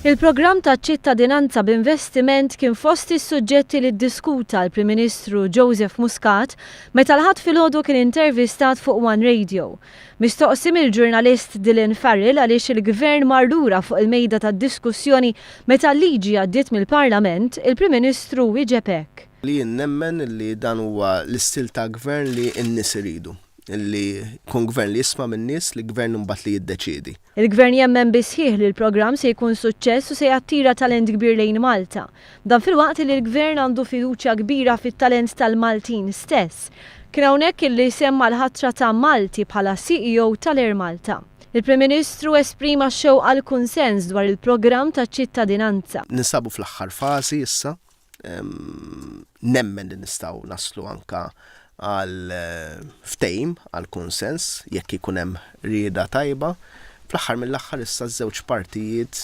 Il-programm ta' ċittadinanza b'investiment kien fost is-suġġetti li ddiskuta l-Prim Ministru Joseph Muscat meta l-Ħadd filgħodu kien intervistat fuq One Radio. Mistoqsi mill-ġurnalist Dylan Farrell għaliex il-Gvern mar lura fuq il-mejda tad-diskussjoni meta l-liġi għaddiet mill-Parlament, il-Prim Ministru wieġeb hekk. Li jien nemmen li dan huwa l-istil ta' gvern li n-nies iridu. Li jkun gvern li jisma' min-nies, li gvern imbagħad li jiddeċiedi. Il-Gvern jemmen bis-sħiħ li l-programm se jkun suċċess u se jattira talent kbir lejn Malta. Dan filwaqt li l-Gvern għandu fiduċja kbira fit-talent tal-Maltin stess. Kien hawnhekk illi semma l-ħatra ta' Malti bħala CEO tal-Air Malta. Il-Prim Ministru esprima x-xewqa għal kunsens dwar il-programm taċ-ċittadinanza. Ninsabu fl-aħħar fażi issa. Nemmen li nistgħu naslu anke għal ftehim, għal kunsens, jekk ikun hemm rieda tajba. Fl-aħħar mill-aħħar issa ż-żewġ partijiet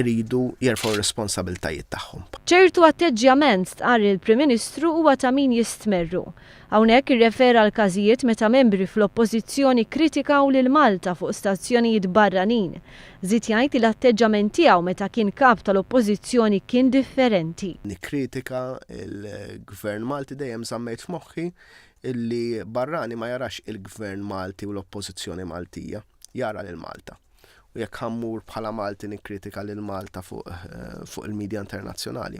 iridu jerfgħu r-responsabiltajiet tagħhom. Ċertu atteġġjament, stqarr il-Prim Ministru, huwa ta' min jistmerru. Hawnhekk irrefera għal każijiet meta membri fl-Oppożizzjoni kkritikaw lil Malta fuq stazzjonijiet barranin. Żied jgħid li l-atteġġament tiegħu meta kien Kap tal-Oppożizzjoni kien differenti. Nikkritika l-Gvern Malti dejjem żammejt f'moħħi li barrani ma jarax il-Gvern Malti u l-Oppożizzjoni Maltija, jara lil Malta. U jekk ħa mmur bħala Malti nikkritika lil Malta fuq fuq il-media internazzjonali,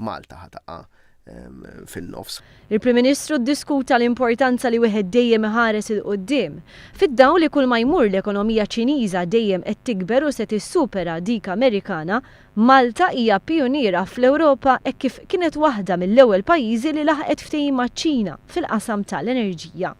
Malta ħa taqa' fin-nofs. Il-Prim Ministru ddiskuta l-importanza li wieħed dejjem iħares 'il quddiem. Fid-dawl li kull ma jmur l-ekonomija Ċiniża dejjem qed tikber u se tissupera dik Amerikana, Malta hija pijuniera fl-Ewropa hekk kif kienet waħda mill-ewwel pajjiżi li laħqet ftehim maċ-Ċina fil-qasam ta' l-enerġija.